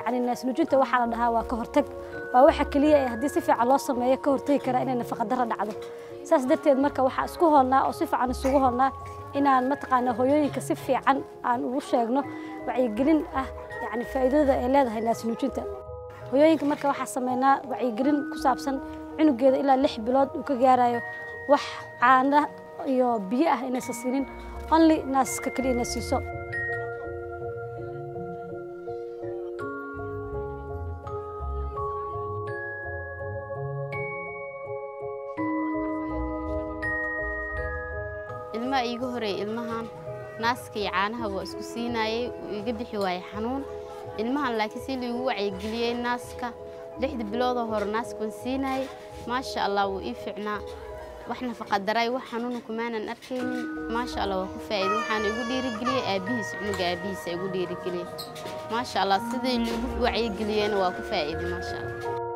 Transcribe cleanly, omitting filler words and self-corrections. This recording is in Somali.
Yacni naasnuujinta waxaa la dhahaa waa ka hortag, waa waxa keliya ee haddii si fiican loo sameeyo ka hortagi kara inay nafaqa darro dhacdo. Saas darteed marka waxaa isku hoolnaa oo si fiican isugu hoolnaa inaan mataqaanaa hooyooyinka si fiican aan ugu sheegno wacyigelin ah, yacni faa'iidada ay leedahay naasnuujinta. Hooyooyinka marka waxaa sameynaa wacyigelin ku saabsan cunugeeda ilaa 6 bilood uu ka gaarayo wax caana iyo biyo ah inaysan siinin, only naaska keliya inay siiso. Ilmaha iiga horeeyay, ilmahan naaska iyo caanaha waa isku siinaayey, wuu iga bixi waayey xanuun ilmahan. Laakiin si liigu wacyigeliyey, naaska 6da biloodoo hore naaska waan siinaayey, maasha Allah, wuu ii fiicnaa. Wax nafaqa daray, wax xanuuna kumaanan arkaynin. Maasha Allah, waa ku faa'iiday. Waxaana igu dhiirigeliyey aabbihiis, cunuga aabbihiisa igu dhiirigeliyey. Maasha Allah, sidii liigu wacyigeliyeyna waa ku faa'iiday, maasha Allah.